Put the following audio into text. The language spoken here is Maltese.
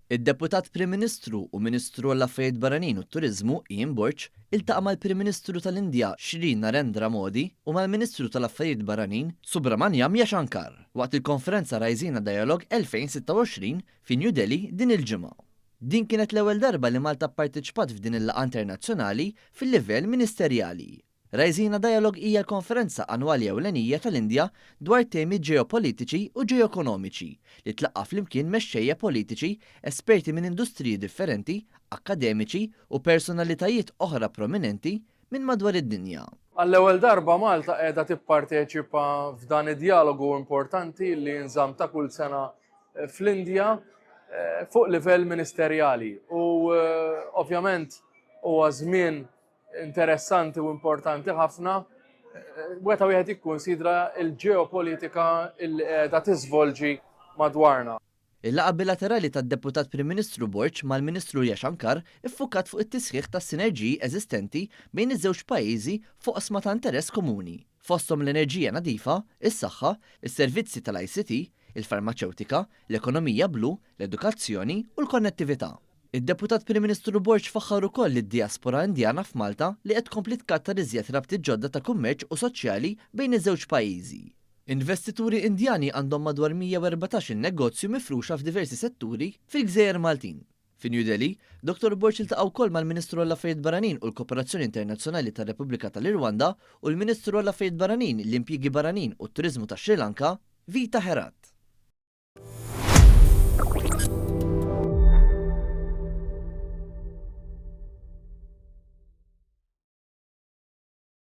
Id-Deputat Prim Ministru u Ministru għall-Affarijiet Barranin u t-Turiżmu Ian Borg iltaqa' mal-Prim Ministru tal-Indja Shri Narendra Modi u mal-Ministru tal-Affarijiet Barranin Subrahmanyam Jaishankar waqt il-konferenza Raisina Dialogue 2026 fi New Delhi din il-ġimgħa. Din kienet l-ewwel darba li Malta pparteċipat f'din il-laqgħa internazzjonali fil-livell ministerjali. Raisina Dialogue hija l-konferenza annwali ewlenija tal-Indja dwar temi ġeopolitiċi u ġeoekonomiċi li tlaqqa' flimkien mexxejja politiċi, esperti minn industriji differenti, akkademiċi u personalitajiet oħra prominenti minn madwar id-dinja. Għall-ewwel darba Malta qiegħda tipparteċipa f'dan id-djalogu importanti li jinżamm ta' kull sena fl-Indja fuq livell ministerjali u ovvjament huwa żmien interessanti u importanti ħafna meta wieħed jikkunsidra l-ġeopolitika li qiegħda tiżvolġi madwarna. Il-laqgħa bilaterali tad-Deputat Prim Ministru Borg mal-Ministru Jaishankar iffukat fuq it-tisħiħ tas-sinerġiji eżistenti bejn iż-żewġ pajjiżi f'oqsma ta' interess komuni, fosthom l-enerġija nadifa, is-saħħa, is-servizzi tal-ICT, il-farmaċewtika, l-ekonomija blu, l-edukazzjoni u l-konnettività. Id-Deputat Prim Ministru Borg faħħar ukoll lid-dijaspora Indjana f'Malta li qed tkompli tkattar iżjed rabtiet ġodda ta' kummerċ u soċjali bejn iż-żewġ pajjiżi. Investituri Indjani għandhom madwar 114-il negozju mifruxa f'diversi setturi fil-gżejjer Maltin. Fi New Delhi, Dottor Borg iltaqa' wkoll mal-Ministru għall-Affarijiet Barranin u l-Kooperazzjoni Internazzjonali tar-Repubblika tal-Irwanda u l-Ministru għall-Affarijiet Barranin, l-Impjiegi Barranin u t-Turiżmu tax-Sri Lanka, Vita Herath.